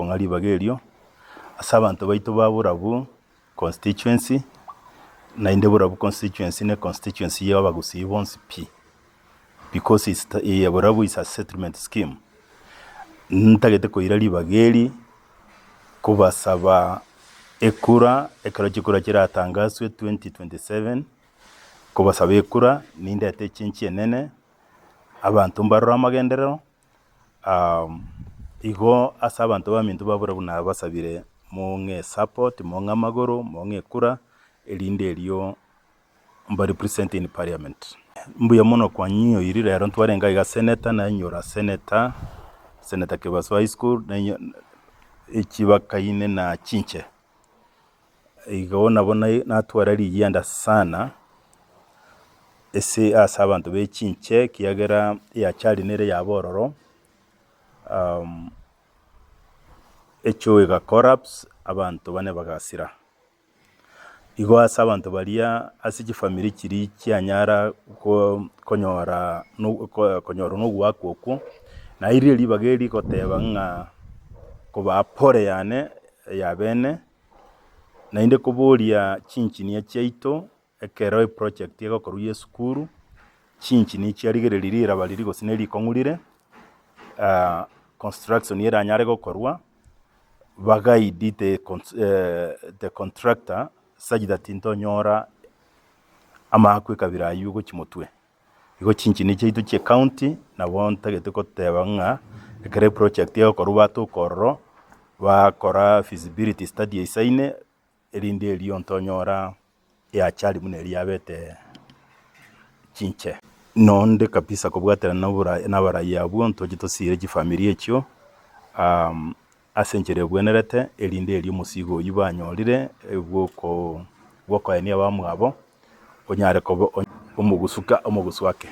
kong'a ribaga erio, ase abanto baito ba Borabu constituency, naende Borabu constituency ne constituency ya abagusii bonsi pi, because it's Borabu is a settlement scheme. Ntagete koira ribaga eri kobasaba ekura ekero chikura chiratangaswe 2027, kobasaba ekura nindete echenchi enene, abanto mbarore amagenderero. Igo ase abanto baminto ba barabwo nabasabire mong'e support, mong'e amagoro, mong'e ekura, erinde erio mba represent in parliament. Mbuya mono kwanyoiri rero ntwarenge aiga senator, nainyora senator, Senator Kebaso High School, nainyo echibakaine na chinche. Igo nabo natwara rigianda sana ase ase abanto be chinche ekiagera eachari nere yaba ororo, echoo ega collapse abanto bane bagasira. Igo ase abanto baria ase chifamiri chiria chianyara konyora konyora na ogoakwa okwo, nairire ribaga eri goteba ng'a kobaa pole yane ya bene, Naende koboria chinchinia chiaito ekero eproject egokorwa ya esukuru, chinchinia chiarigereria riraba riria gose ne rikong'u rire, construction eranyare gokorwa, ba guide the the contractor such that ntonyora amaakwa ekabira aywo gochia motwe. Igo chinchini chiaito chi'ecounty nabo ntagete goteba ng'a ekero eproject egokorwa batoka ororo, bakora feasibility study eisaine, erinde erio ntonyora eachari buna eria yabete chinche. Nonde kabisa kobwaterana na obora na abarai abwo ntoche tosire chifamiri echio ase enchera ebwenerete, erinde erio omosigo oyio banyorire bwoko bwokoenia abamwabo. onyare koba omogusu ake.